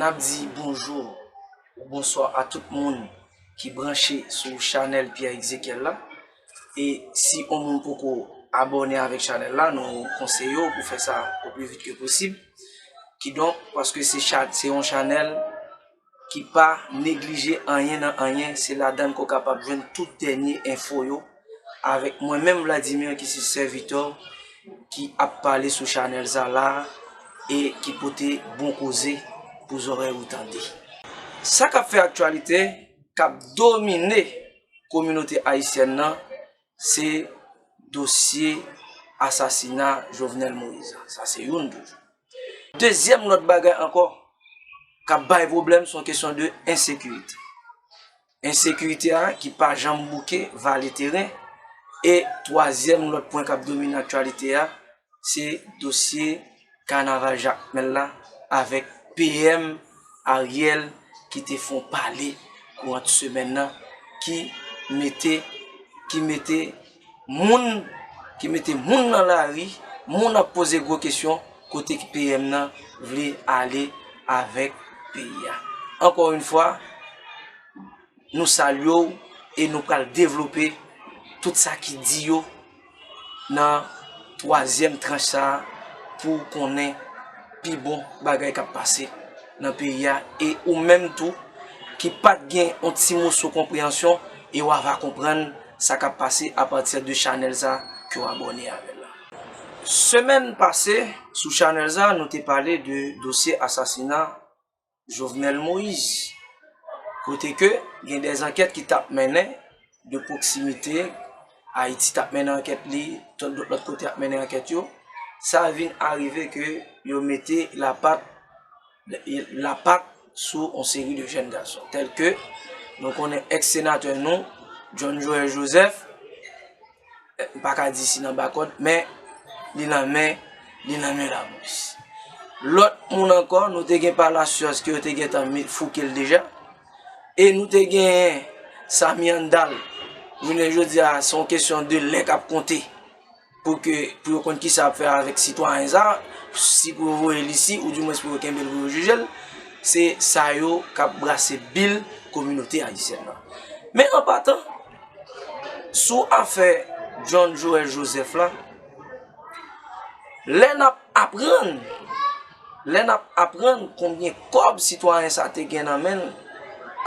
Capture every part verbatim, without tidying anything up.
N ap di bonjou ou bonswa a tout moun ki branche sou chanèl Pierre Exekiel la. E si yon moun poko abòne avèk chanèl la, nou konseye w pou fè sa o pli vit ke posib. Kidonk, paske se cha-, se yon chanèl ki pa neglije anyen nan anyen, se ladan l ke w kapab jwenn tout dènye enfo yo avèk mwen menm Vladimir ki se sèvitè w ki ap pale sou chanèl sa la e ki pote bon koze pou zòrèy ou tande. Sa k ap fè aktyalite, k ap domine kominote ayisyèn nan, se dosye asasina Jovenel Moïse. Sa se youn toujou. Dezyèm lòt bagay ankò k ap bay pwoblèm, se yon kesyon de ensekirite. Ensekirite a ki pa janm bouke, vale teren. E twazyèm lòt pwen k ap domine aktyalite a, se dosye kanaval Jakmèl la avèk P M Ariel ki te fè yon pale kouran semèn nan, ki mete, ki mete moun, ki mete moun nan lari, moun ap poze gwo kesyon kote ki P M nan vle ale avèk peyi a. Ankò yon fwa, nou salye w e nou pral devlope tout sa ki di yo nan twazyèm tranch sa a pou w konnen pi bon bagay k ap pase nan peyi a e ou menm tou ki pa t gen yon ti moso konpreyansyon e w ava konprann sa k ap pase apati de chanèl sa ke w abòne avè l la. Semèn pase, sou chanèl sa, nou te pale de dosye asasina Jovenel Moïse, kote ke gen de zankèt ki t ap mennen de pwoksimite, Ayiti t ap mennen ankèt li, tout lòt kote ap mennen ankèt yo. Sa vin arive ke yo mete lapat, lapat sou yon seri de jèn gason, tèl ke nou konnen èks senatè nou, John Joël Joseph, m pa ka di si nan bakòd, men li nan men, li nan men lapolis. Lòt moun ankò, nou te gen Palacios ke yo te gentan met fouke l deja. E nou te gen Samy Handal. Jounen jodi a, se yon kesyon de lè k ap konte pou ke, pou yo konn kisa ap fè avèk sitwayen sa, si pou yo voye l isi, oudimwens pou yo kenbe l pou yo jije l. Se sa yo k ap brase bil kominote ayisyèn nan. Men an patan, sou afè John Joël Joseph la, lè n ap aprann, lè n ap aprann konbyen kòb sitwayen sa te gen nan men l,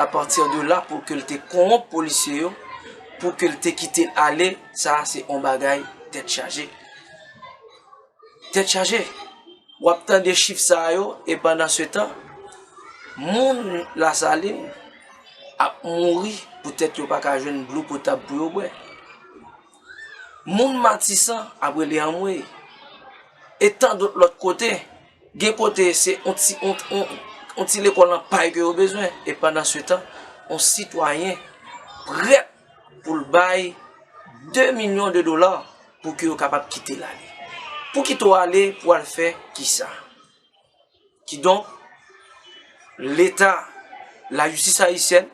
apati de la pou ke l te kowonp polisye yo, pou ke l te kite l ale, sa se yon bagay tèt chaje. Tèt chaje. W ap tande chif sa yo, e pandan se tan, moun Lasalin ap mouri poutèt yo pa ka jwenn dlo potab pou yo bwè. Moun Matisan ap rele anmwey. E tan dòt lòt kote, gen kote se yon ti, yon, yon, yon ti lekòl nan pay ke yo bezwen. E pandan se tan, yon sitwayen prèt pou l bay de milyon de dola pou ke yo kapab kite l ale. Pou kite w ale, pou al fè kisa? Kidonk, Leta, lajistis ayisyèn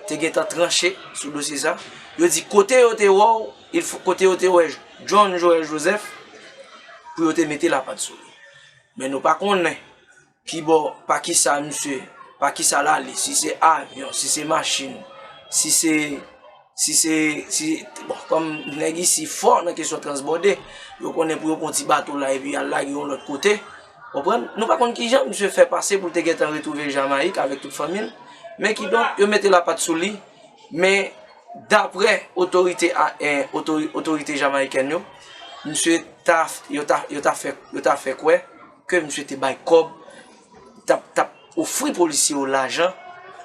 te gentan tranche sou dosye sa. Yo di kote yo te wè w, il fo-, kote yo te wè John Joël Joseph, pou yo te mete lapat sou li. Men nou pa konnen ki bò, pa kisa misye, pa kisa l ale, si se avyon, si se machin, si se, si se, si, bon, kòm nèg isi fò nan kesyon transbòde, yo konnen pou yo pran ti bato la epi y al lage yon lòt kote. Konprann? Nou pa konn kijan misye fè pase pou l te gentan retwouve Jamayik avèk tout fanmi l. Men kidonk, yo mete lapat sou li. Men daprè otorite a, eh, otori-, otorite jamayikèn yo, misye ta, yo ta, yo ta fè, yo ta fè kwè ke misye te bay kòb, t ap, t ap ofri polisye yo lajan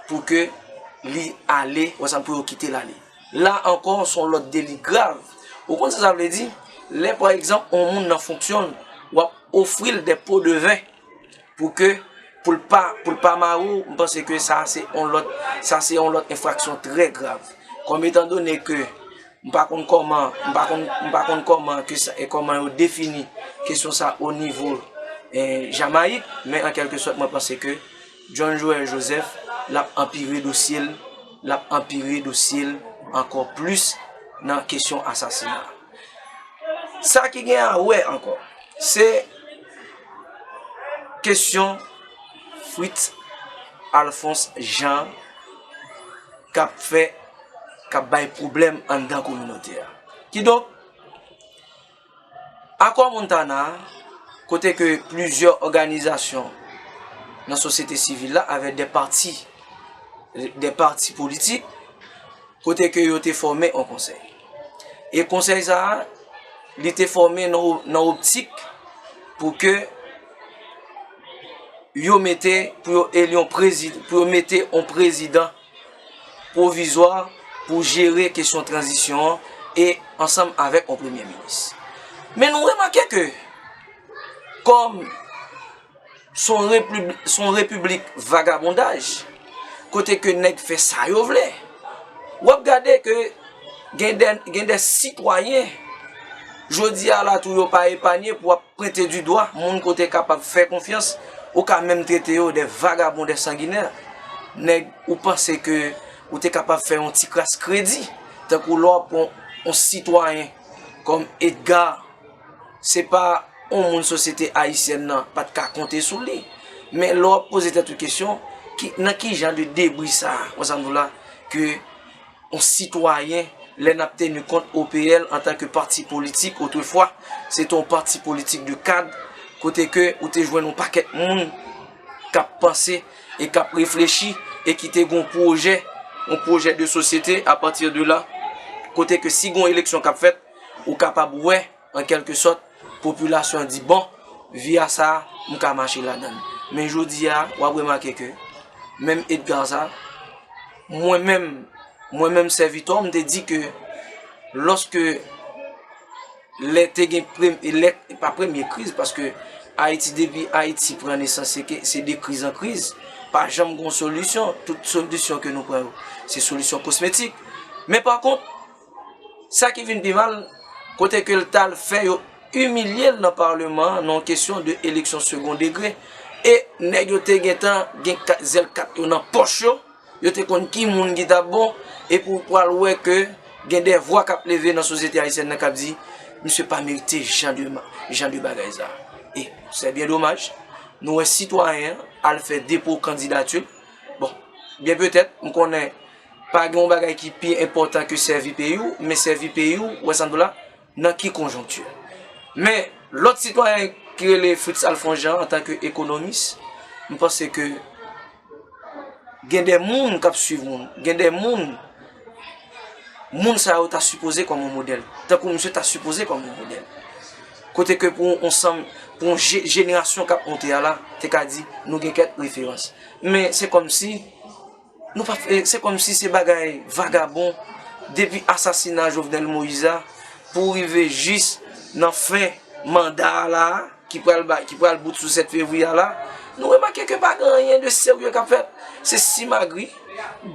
pou ke li ale, wè sa, pou yo kite l ale. La ankò, se yon lòt deli grav. Ou konn sa sa vle di? Lè, pa egzanp, yon moun nan fonksyon l, w ap ofri l de po de ven pou ke, pou l pa, pou l pa mare w, m panse ke sa se yon lòt, sa se yon lòt enfraksyon trè grav. Kòm etandone ke m pa konn kòman, m pa konn, m pa konn kòman ke sa, e kòman yo defini kesyon sa o nivo, eh, Jamayik, men an kèlke sòt, mwen panse ke John Joël Joseph, l ap anpire dosye l, l ap anpire dosye l ankò plis nan kesyon asasina. Sa ki gen a wè ankò, se kesyon Fritz Alphonse Jean k ap fè, k ap bay pwoblèm anndan kominote a. Kidonk, Akò Montana a, kote ke plizyè òganizasyon nan sosyete sivil la, avèk de pati, de pati politik, kote ke yo te fòme yon konsèy. E konsèy sa a, li te fòme nan, nan optik pou ke yo mete, pou yo eli yon prezi-, pou yo mete yon prezidan pwovizwa pou jere kesyon tranzisyon an e ansanm avèk yon premye minis. Men nou remake ke kòm se yon repib-, se yon repiblik vagabondaj, kote ke nèg fè sa yo vle, w ap gade ke gen de, gen de sitwayen, jodi a la tou yo pa epanye pou w ap pwente di dwa moun ke w te kapab fè konfyans, ou ka menm trete yo de vagabon, de sanginè. Nèg ou panse ke ou te kapab fè yon ti kras kredi, tankou lè w ap pran yon sitwayen kòm Edgar, se pa yon moun sosyete ayisyèn nan pa t ka konte sou li. Men lè w ap poze tèt ou kesyon, ki, nan ki jan de debri sa a, w sa m di w la, ke yon sitwayen, lè n ap teni kont O P L antanke pati politik, otrefwa, se te yon pati politik de kad, kote ke ou te jwenn yon pakèt moun k ap panse e k ap reflechi e ki te gen yon pwojè, yon pwojè de sosyete apati de la, kote ke si gen yon eleksyon k ap fèt, ou kapab wè, an kèlke sòt, popilasyon an di, bon, vi a sa, m ka mache ladan l. Men jodi a, w ap remake ke, menm Edgar sa, mwen menm, mwen menm sèvitè w, m te di ke lòske lè te gen prem-, lè, pa premye kriz, paske Ayiti, depi Ayiti pran nesans, se ke, se de kriz an kriz, pa janm gen yon solisyon, tout solisyon ke nou pran yo, se solisyon kosmetik. Men pa kont, sa ki vin pi mal, kote ke l t al fè yo imilye l nan Paleman an, nan yon kesyon de eleksyon segon degre, e nèg yo te gentan gen kat, zèl kat yo nan pòch yo, yo te konn ki moun ki t ap bon, epi w pral wè ke gen de vwa k ap leve nan sosyete ayisyèn nan k ap di, misye pa merite jan de ma-, jan de bagay sa. E, c'est bien dommage, nou wè sitwayen an al fè depo kandidati l. Bon, byen petèt, m konnen pa gen yon bagay ki pi enpòtan ke sèvi peyi w, men sèvi peyi w, w wè sa m di w la, nan ki konjonkti. Men, lòt sitwayen ki rele Fritz Alphonse Jean, antanke ekonomis, m panse ke gen de moun k ap swiv moun, gen de moun, moun sa yo ta sipoze kòm yon modèl, tankou misye ta sipoze kòm yon modèl. Kote ke pou yon sanm, pou yon je-, jenerasyon k ap monte a la, te ka di, nou gen kèk referans. Men se kòmsi, nou pa, e, se kòmsi se bagay vagabon, depi asasina Jovenel Moïse a, pou rive jis nan fen manda a la, ki pral ba-, ki pral bout sou sèt fevriye a la, nou remake ke pa gen anyen de serye k ap fèt. Se simagri,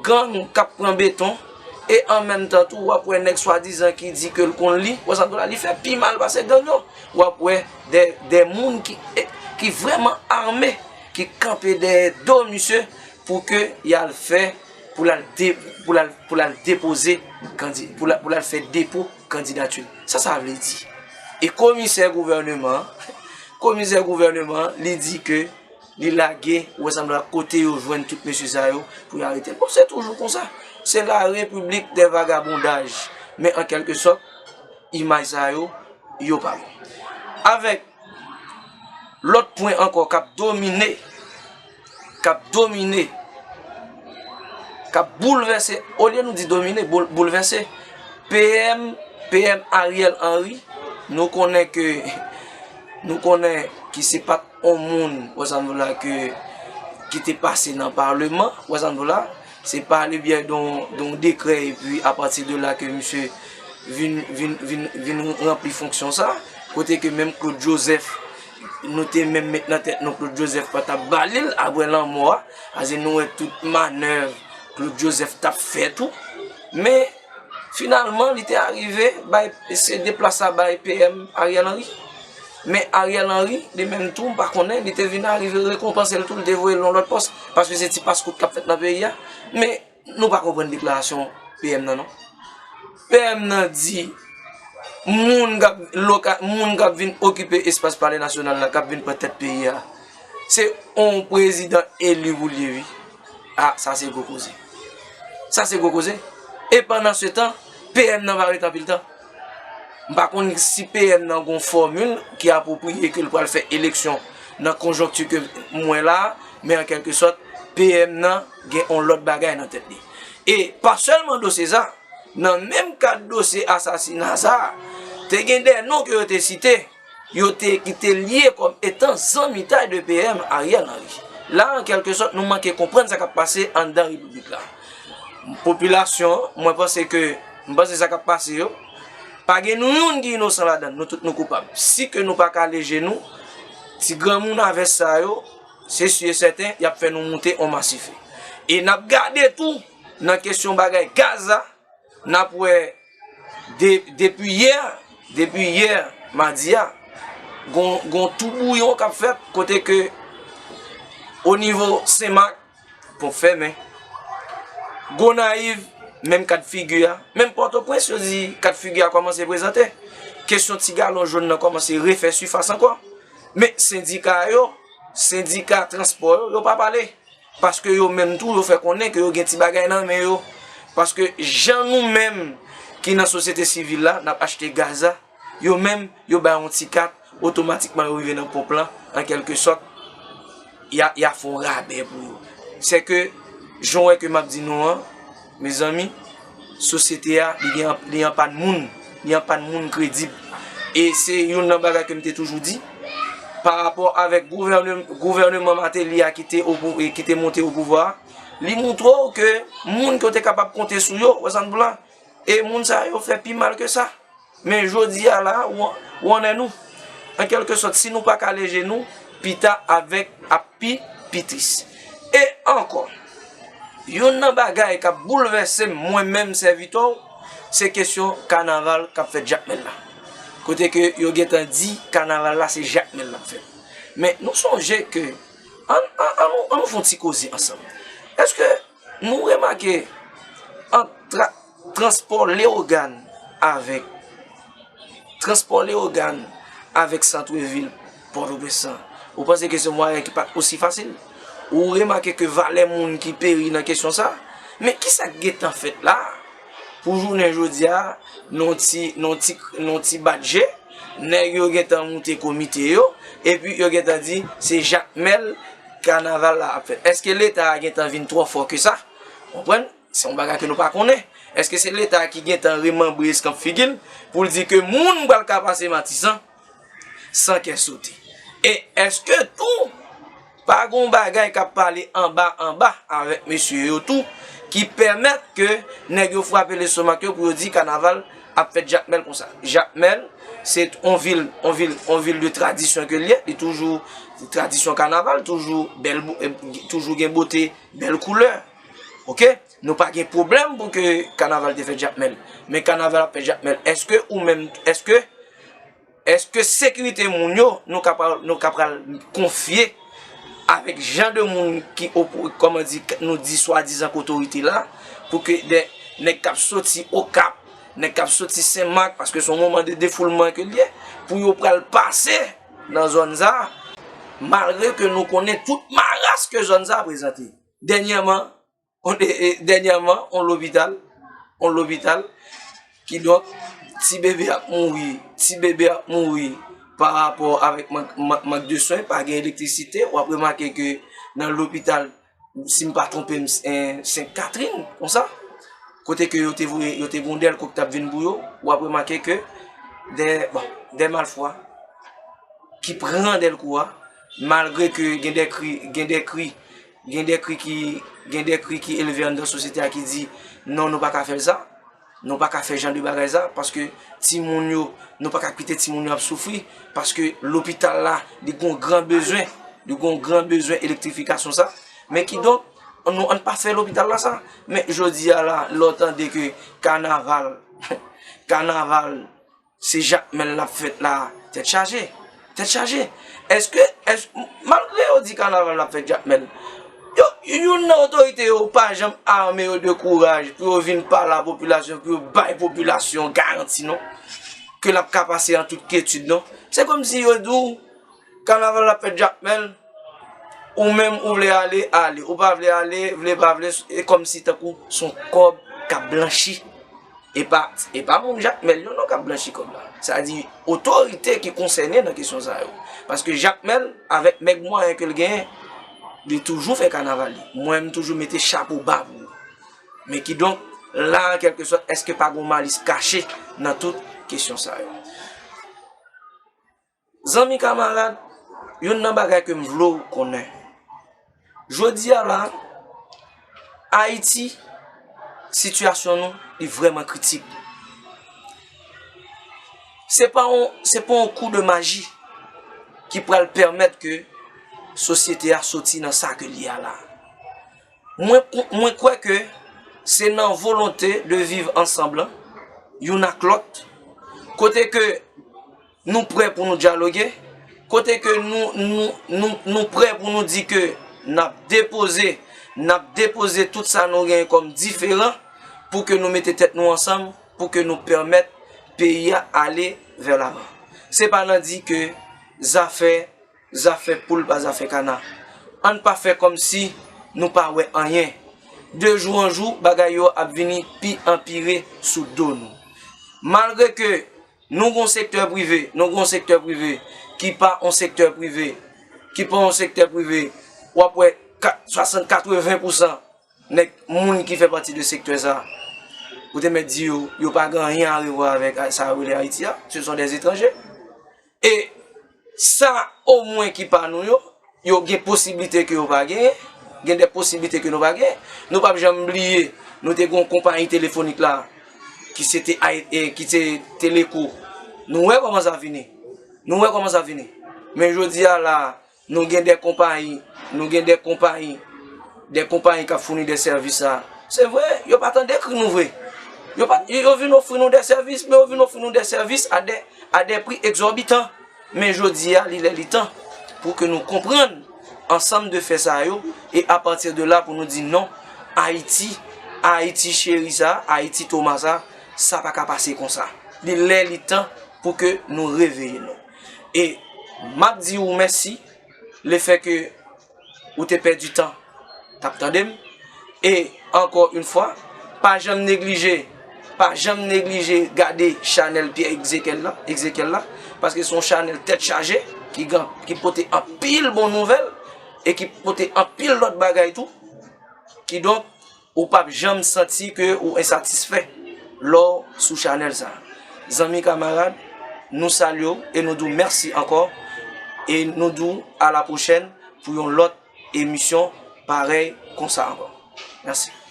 gang k ap pran beton, e an menm tan tou, w ap wè nèg swadizan ki di ke l konn li, w wè sa m di w la, li fè pi mal pase gang yo. W ap wè de, de moun ki, e, ki vrèman ame, ki kanpe dèyè do misye pou ke y al fè, pou l al de-, pou l al, pou l al depoze kandi-, pou l al, pou l al fè depo kandidati l. Sa sa vle di? E komisè gouvèneman an, komisè gouvèneman an, li di ke li lage, ou wè sa m di w la, kote yo jwenn tout mesye sa yo pou yo arete l. Bon, se toujou konsa. Se la repiblik de vagabondaj. Men an kèlke sòt, imaj sa yo, yo pa bon. Avèk lòt pwen ankò k ap domine, k ap domine, k ap boulvèse, olye nou di domine, boul-, boulvèse, P M, P M Ariel Henry, nou konnen ke, nou konnen ki se pa t yon moun, wè sa m di w la, ke, ki te pase nan paleman, wè sa m di w la, se pa le byè de yon, de yon dekrè, epi apati de la ke misye vin, vin, vin, vin ranpli fonksyon sa, kote ke menm Claude Joseph, nou te menm met nan tèt nou Claude Joseph pa t ap ba li l apre lanmò a, paske nou wè tout manèv Claude Joseph t ap fè tou. Men, finalman, li te arive bay, sede plas la bay P M Ariel Henry. Men Ariel Henry, li menm tou, m pa konnen, li te vin arive rekonpanse l tou, li te voye l nan lòt pòs, paske se ti paskout k ap fèt nan peyi a. Men, nou pa konprann deklarasyon P M nan, non. P M nan di, moun k ap loka-, moun k ap vin okipe espas Palè Nasyonal la, k ap vin pran tèt peyi a, se yon prezidan eli pou l ye, wi. Ah, sa se gwo koze. Sa se gwo koze. E pandan se tan, P M nan pa ret anpil tan. M pa konn si P M nan gon fòmil ki apwopriye ke l pral fè eleksyon nan konjonkti ke m wè la, men an kèlke sòt, P M nan gen yon lòt bagay nan tèt li. E pa sèlman dosye sa, nan menm kad dosye asasina sa, te gen de non ke yo te site, yo te, ki te lye kòm etan zanmitay de P M Ariel Henry. La, an kèlke sòt, nou manke konprann sa k ap pase anndan repiblik la. Popilasyon, mwen panse ke, m panse sa k ap pase yo, pa gen nou youn ki inosan ladan, nou tout nou koupab. Si ke nou pa kale je nou, ti granmoun avè sa yo, se si e sèten, y ap fè nou moute on masife. E n ap gade tou, nan kesyon bagay gaz la, n ap wè de, depi yè, depi yè, madi a, gon, gon toubouyon k ap fèt kote ke o nivo Senmak, ponp fèmen. Gonayiv, menm kad figi a. Menm Pòtoprens, yo di kad figi a kòmanse prezante. Kesyon ti galon jòn nan kòmanse refè sifas ankò. Men sendika yo, sendika transpò yo, yo pa pale. Paske yo menm tou, yo fè konnen ke yo gen ti bagay nan men yo. Paske jan nou menm ki nan sosyete sivil la, n ap achte gaz la, yo menm, yo bay yon ti kat, otomatikman yo rive nan ponp lan, an kèlke sòt, y a, y a fè yon rabè pou yo. Sèke, jan w wè ke m ap di nou an, mezanmi, sosyete a, li gen, li an pàn moun, li an pàn moun kredib. E se youn nan bagay ke m te toujou di, pa rapò avèk gouvène-, gouvèneman Martelly a ki te o pou-, e ki te monte o pouvwa a, li montre w ke moun ke w te kapab konte sou yo, w wè sa m di w la, e moun sa yo fè pi mal ke sa. Men jodi a la, w-, w annen nou. An kèlke sòt, si nou pa kale je nou, pita avèk ap pi, pi tris. E ankò, youn nan bagay k ap boulvèse m, mwen menm sèvitè w, se kesyon kanaval k ap fèt Jakmèl la. Kote ke yo gentan di kanaval la se Jakmèl l ap fèt. Men nou sonje ke, ann, ann, ann nou, ann nou fè yon ti koze ansanm. Èske nou remake ant tra-, transpò Leyogàn avèk, transpò Leyogàn avèk santrevil Pòtoprens lan, ou panse ke se yon bagay ki pa t osi fasil? Ou remake ke valè moun ki peri nan kesyon sa? Men kisa k gentan fèt la? Pou jounen jodi a, nan ti, nan ti, nan ti bat je, nèg yo gentan moute komite yo, epi yo gentan di se Jakmèl kanaval la ap fèt. Èske Leta a gentan vin twò fò ke sa? Konprann? Se yon bagay ke nou pa konnen. Èske se Leta ki gentan remanbre eskanp figi l pou l di ke moun pral ka pase Matisan san kè sote? E èske tou pa gon bagay k ap pale anba anba avèk mesye yo tou ki pèmèt ke nèg yo frape lestomak yo pou yo di kanaval ap fèt Jakmèl konsa? Jakmèl se yon vil, yon vil, yon vil de tradisyon ke l ye. Li toujou tradisyon kanaval, toujou bèl bo-, eh, toujou gen bote, bèl koulè. Oke? Nou pa gen pwoblèm pou ke kanaval te fèt Jakmèl. Men kanaval ap fèt Jakmèl. Èske ou menm, èske, èske sekirite moun yo, nou ka pral, nou ka pral konfye avèk jan de moun ki, opo-, kòman di, nou di swadizan k otorite la, pou ke de nèg k ap soti Okap, nèg k ap soti Senmak, paske se yon moman de defoulman ke l ye, pou yo pral pase nan zòn sa, malgre ke nou konnen tout maras ke zòn sa prezante. Dènyèman, on, e, e, dènyèman, on lopital, on lopital, kidonk, ti bebe ap mouri, ti bebe ap mouri pa rapò avèk mank, mank, mank de swen, pa gen elektrisite. W ap remake ke nan lopital, si m pa twonpe m, eh, Sent Katrin, konsa, kote ke yo te voye, yo te gon dèlko ki t ap vin pou yo, w ap remake ke de, bon, de malfwa ki pran dèlko a, malgre ke gen de kri, gen de kri, gen de kri ki, gen de kri ki elve anndan sosyete a ki di, non, nou pa ka fè l sa, nou pa ka fè jan de bagay sa, paske timoun yo, nou pa ka kite timoun yo ap soufri, paske lopital la, li gon gran bezwen, li gon gran bezwen elektrifikasyon sa. Men kidonk, nou, ann pa fè lopital la sa. Men jodi a la, lè w tande ke kanaval, kanaval, se Jakmèl l ap fèt la, tèt chaje, tèt chaje. Èske, èske, malgre yo di kanaval l ap fèt Jakmèl, yo, youn nan otorite yo pa janm ame yo de kouraj pou yo vin pale a popilasyon, pou yo bay popilasyon garanti non, ke l ap ka pase an tout kyetid non. Se kòmsi yo di w, kanaval l ap fèt Jakmèl, Ou menm ou vle ale, ale. Ou pa vle ale, vle pa vle, e kòmsi tankou s on kòb k ap blanchi. E pa, e pa moun Jakmèl yo non k ap blanchi kòb la. Sa di otorite ki konsène nan kesyon sa yo. Paske Jakmèl, avèk mèg mwayen ke l genyen, li toujou fè kanaval li. Mwen, m toujou mete chapo ba pou yo. Men kidonk, la, an kèlkesòt, èske pa gen yon malis kache nan tout kesyon sa yo? Zanmi, kamarad, youn nan bagay ke m vle w konnen. Jodi a la, Ayiti, sitiyasyon nou, li vrèman kritik. Se pa yon, se pa yon kou de maji ki pral pèmèt ke sosyete a soti nan sa ke l ye a la. Mwen, mwen kwè ke se nan volonte de viv ansanm lan, youn ak lòt, kote ke nou prè pou nou dyaloge, kote ke nou, nou, nou, nou prè pou nou di ke n ap depoze, n ap depoze tout sa nou genyen kòm diferan pou ke nou mete tèt nou ansanm, pou ke nou pèmèt peyi a ale vè lavan. Se pa nan di ke zafè, zafè poul pa zafè kana. Ann pa fè kòmsi nou pa wè anyen. De jou an jou, bagay yo ap vini pi anpire sou do nou. Malgre ke nou gon sektè prive, nou gon sektè prive ki pa on sektè prive, ki pa on sektè prive, w ap wè kat, swasant, katreven pousan nèg, moun ki fè pati de sektè sa, ou te mèt di yo, yo pa gen anyen a revwa avèk sa yo rele Ayiti a, ce sont des étrangers. E sa omwen ki pa nou yo, yo gen posiblite ke yo pa genyen, gen de posiblite ke nou pa genyen. Nou p ap janm bliye, nou te gen yon konpayi telefonik la, ki se te, e, ki se Teleco. Nou wè kòman sa fini. Nou wè kòman sa fini. Men jodi a la, nou gen de konpayi, nou gen de konpayi, de konpayi k ap founi de sèvis sa. Se vre, yo pa t an dekri nou vre. Yo pa, yo vin ofri nou de sèvis, men yo vin ofri nou de sèvis a de, a de pri egzòbitan. Men jodi a, li lè li tan pou ke nou konprann ansanm de fè sa yo, e apati de la pou nou di non, Ayiti, Ayiti cheri sa, Ayiti Toma sa, sa pa ka pase konsa. Li lè li tan pou ke nou reveye nou. E m ap di w mèsi, lefè ke ou te pèdi tan t ap tande m. E ankò yon fwa, pa janm neglije, pa janm neglije gade chanèl Pyè Egzekyèl la, Egzekyèl la, paske se yon chanèl tèt chaje ki gen, ki pote anpil bon nouvèl e ki pote anpil lòt bagay tou. Kidonk, ou p ap janm santi ke ou ensatisfè lè w sou chanèl sa. Zanmi, kamarad, nou salye w e nou di w mèsi ankò. E nou di w a la pwochèn pou yon lòt emisyon parèy konsa ankò. Mèsi.